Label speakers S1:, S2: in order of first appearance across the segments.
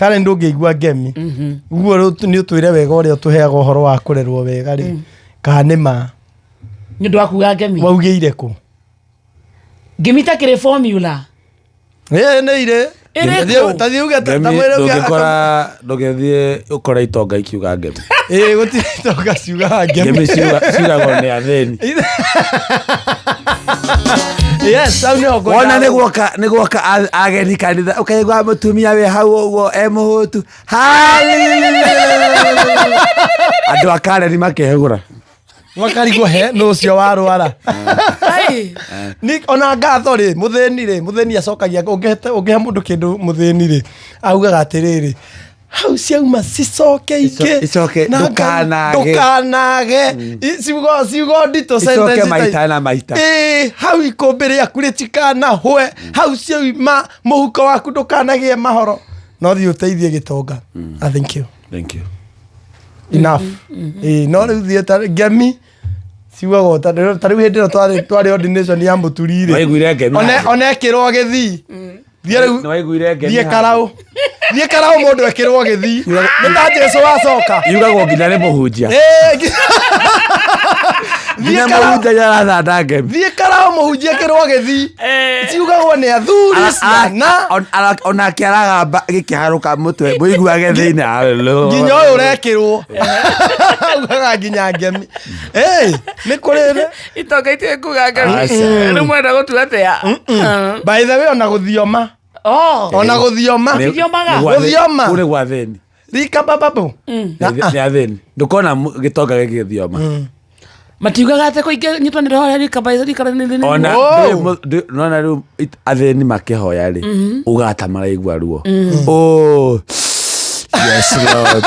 S1: Karen ndũngĩigua ngemi ũguo rĩu nĩ ũtwĩre wega ũrĩa ũtũheaga ũhoro wa kũrerwo wega rĩ kana nĩ ma
S2: Nĩ ũndũ wa kuga ngemi.
S1: Waugĩire kũ?
S2: Ngemi ta kĩrĩ formula.
S1: Ĩĩ nĩ irĩ.
S2: Ĩrĩkũ?
S1: Ta thiĩ uge ta
S3: Ngemi
S1: mwĩre uge
S3: ndũngĩkora ndũngĩthiĩ ũkore itonga ikiuga ngemi.
S1: Ĩĩ gũtirĩ itonga ciugaga ngemi.
S3: Ngemi ciugagwo nĩ athĩni.
S1: Yes, hau nĩho ngwendaga
S3: Wona nĩ guoka nĩ guoka ageni kanitha ũkaigua mũtumia wĩ hau ũguo e mũhũtu. Andũ a Karen makehũgũra.
S1: Makarigwo he nũ ũcio warwara.
S2: Ai.
S1: Ona ngatho rĩ, mũthĩni rĩ, mũthĩni acokagia ũngĩhe mũndũ kĩndũ mũthĩni rĩ, augaga atĩrĩrĩ, hau ciauma cicoke ingĩ.
S3: Icoke,
S1: Na Ngai,
S3: ndũkanage.
S1: ndũkanage. Ciugo ciugo nditũ
S3: Icoke
S1: sentence
S3: maita na maita.
S1: Ĩĩ, hau ikũmbĩ rĩaku rĩtikanahwe, hau ciauma mũhuko waku ndũkanagĩe mahoro. No thiĩ ũteithie gĩtonga. I thank you.
S3: Thank you.
S1: Enough. Ĩĩ, no rĩu thiĩ ta ngemi ciugagwo ta rĩu hĩndĩ ĩno twarĩ ordination ya mũturi rĩ.
S3: Waiguire ngemi
S1: Ona ekĩrwo gĩthii. Thiĩ rĩu
S3: Nĩwaiguire ngemi
S1: thiĩ
S3: handũ?
S1: karaũ. Thiĩ karaũ mũndũ ekĩrwo gĩthii. Nĩ ta Jesu wacoka.
S3: Yugagwo nginya nĩ mũhunjia.
S1: Ĩĩ, thiĩ
S3: Nginya
S1: karaũ.
S3: mũhunjia nĩarathanda ngemi.
S1: Thiĩ karaũ mũhunjia ekĩrwo gĩthii. Ciugagwo nĩ athuri ciana.
S3: Onake aragamba gĩkĩharũka mũtwe mũiguage thĩinĩ.
S1: Nginya ũyũ ũrekĩrwo. Augaga nginya ngemi. Ĩĩ, nĩ kũrĩ
S2: Itonga itirĩ kuga ngemi.
S3: Aca.
S2: Rĩu mwenda gũtua atĩa?
S1: By the way, ona gũthioma.
S2: Oh.
S1: Ona gũthioma.
S2: Gũthiomaga?
S1: Gũthioma.
S3: Kũu nĩ gwa thĩni.
S1: Rika bababu.
S3: Nĩ athĩni. Ndũkona gĩtonga gĩgĩthioma.
S2: Matiugaga atĩ kũingĩ nyitwo nĩ roho rika by rika nĩ
S3: Ona
S1: Oh.
S3: nona rĩu athĩni makĩhoya rĩ ugaga ta maraigua ruo. Oh, yes Lord.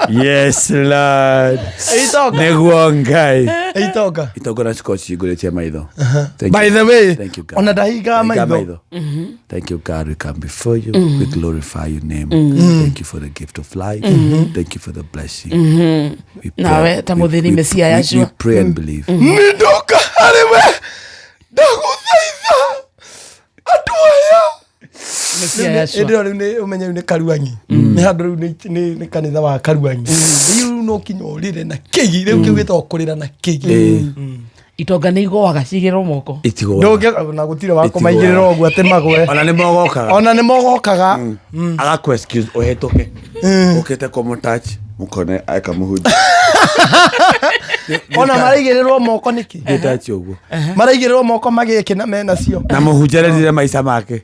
S3: Yes Lord.
S1: Itonga.
S3: Nĩguo Ngai.
S1: Itonga.
S3: Itonga na cikorwo cihingũrĩtie maitho. Thank
S1: By
S3: you.
S1: the way,
S3: Thank you, God.
S1: ona ndahingaga
S3: Ndahingaga
S1: maitho.
S3: Thank you, God. We come before you. We glorify your name. Thank you for the gift of life. Thank you for the blessing. We pray-
S2: Nawe, ta mũthĩni Messiah
S3: we
S2: Yahshua.
S3: pray and believe.
S1: Nĩ ndoka harĩ we ndagũthaitha andũ aya.
S2: Messiah Yahshua.
S1: Hĩndĩ ĩyo rĩu nĩ ũmenye rĩu nĩ Karuang'i. Nĩ handũ rĩu nĩ kanitha wa Karuang'i. Rĩu no kinya ũrĩre na kĩgi. Rĩu kĩu gĩtagwo kũrĩra na kĩgi.
S2: Itonga nĩ igũaga cigĩrwo moko.
S3: Itigũaga.
S1: Ndũngĩ na gũtirĩ wa kũmaigĩrĩra ũguo atĩ magwe.
S3: Ona nĩ mogokaga.
S1: Ona nĩ mogokaga.
S3: Agakũ excuse ũhĩtũke. Ũkĩte kũmũtouch mũkone eka mũhunjia.
S1: Ona maraigĩrĩrwo moko nĩkĩ?
S3: Ndĩtouch ũguo.
S1: Maraigĩrĩrwo moko magĩkĩ na menacio.
S3: Na mũhunjia arendire maica make.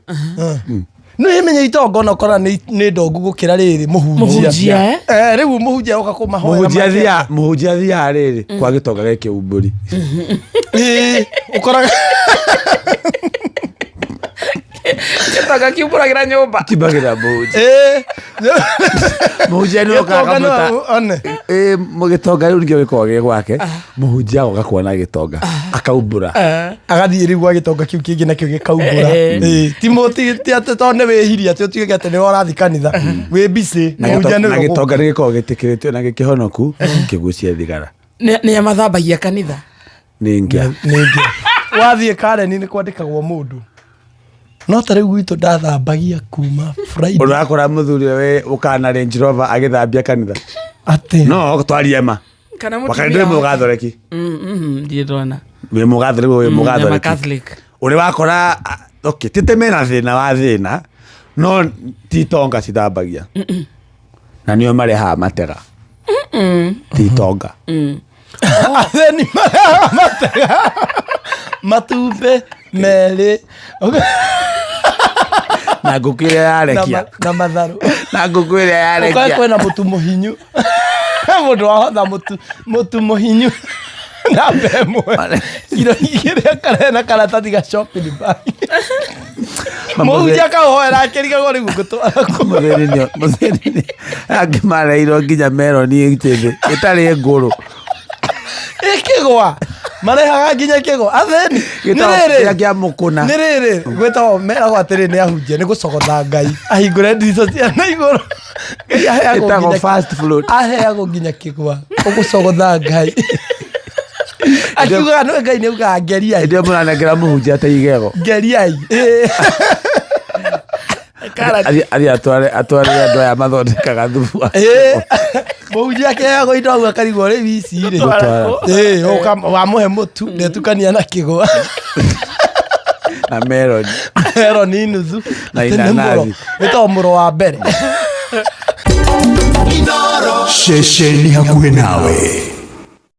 S1: Nĩ menye itonga ona ũkora nĩ ndongu gũkĩra rĩrĩ mũhunjia.
S2: Mũhunjia, eh?
S1: Eh, rĩu mũhunjia oka kũmahoera.
S3: Mũhunjia athiaga mũhunjia athiaga rĩrĩ kwa gĩtonga gĩkĩumbũri.
S1: Ĩĩ, ũkoraga
S2: Gĩtonga kiumbũragĩra nyũmba.
S3: Kiumbagĩra mũhunjia.
S1: Ĩĩ.
S3: Mũhunjia nĩ okaga
S1: Gĩtonga no
S3: kamũta.
S1: one.
S3: Ĩĩ, gĩtonga rĩu nĩkĩo gĩkoragwo gĩ gwake. Mũhunjia agoka kuona gĩtonga akaumbũra.
S1: Agathiĩ rĩu gwa gĩtonga kĩu kĩngĩ nakĩo gĩkaumbũra. Ĩĩ, ti ti atĩ tondũ nĩ wĩhirie atĩ ũtuĩke atĩ nĩwe ũrathiĩ kanitha wĩ busy.
S3: Na
S1: Mũhunjia nĩwe
S3: na gĩtonga nĩ gĩkoragwo gĩtĩkĩrĩtio na gĩkĩhonoku kĩgucie thigara.
S2: Nĩ amathambagia kanitha.
S3: Nĩ ngĩa.
S1: Nĩngĩ wathiĩ Karen nĩ kwandĩkagwo mũndũ no ta rĩu gwitũ ndathambagia kuma Friday.
S3: Ũrakora mũthuri we ũkana Range Rover agĩthambia kanitha.
S1: Atĩ
S3: No twarie ma.
S2: Kana
S3: Wakati ndũrĩ mũgathoreki.
S2: Ndirĩ ndona.
S3: Wĩ mũgathoreki wĩ
S2: I'm a
S3: mũgathoreki.
S2: Catholic.
S3: Ũrĩ wakora okay, tĩte mena thĩna wa thĩna no ti itonga cithambagia. Na nĩo marehaga matega. Ti itonga.
S1: Athĩni marehaga matega matumbĩ merĩ
S3: Na ngũkũ ĩrĩa yarekia.
S1: Na matharũ.
S3: Na ngũkũ ĩrĩa
S1: Ũkae
S3: yarekia.
S1: kwĩna mũtu mũhinyu. Mũndũ wahotha mũtu mũhinyu namba ĩmwe kiro igĩrĩ akarehe na karatathi ga shopping bag. Mũhunjia akaũhoera akĩrigagwo rĩu ngũtwara kũ.
S3: Mũthĩni nĩ mũthĩni nĩ angĩ mareirwo nginya meroni njĩthĩ ĩtarĩ ngũrũ.
S1: Ĩkĩgwa marehaga nginya kĩgwa athĩni. Nĩ
S3: Gĩtagwo
S1: rĩrĩ
S3: kĩrĩa kĩa mũkũna.
S1: Nĩ rĩrĩ gwĩtagwo meragwo atĩrĩ nĩ ahunjia nĩ gũcogotha Ngai ahingũre ndirica cia na igũrũ. Ngai aheagwo
S3: Ĩtagwo
S1: nginya
S3: fast float.
S1: aheagwo nginya kĩgwa ũgũcogotha Ngai. Akiugaga no Ngai nĩ augaga ngeriai.
S3: Hĩndĩ ĩyo mũranengera mũhunjia ta igego.
S1: Ngeriai. Ĩĩ.
S3: Athiĩ atware atwarĩre andũ aya mathondekaga thubu wa
S1: Ĩĩ. Mũhunjia akĩheagwo indo hau akarigwo rĩu ici rĩ.
S3: Gũtwara.
S1: Ĩĩ, wamũhe mũtu ndetukania na kĩgwa.
S3: Na melon.
S1: Meroni nuthu.
S3: Na
S1: Atĩ nĩ mũro.
S3: inanathi.
S1: Wĩtagwo mũro wa mbere.
S4: Ceceni hakuhĩ nawe.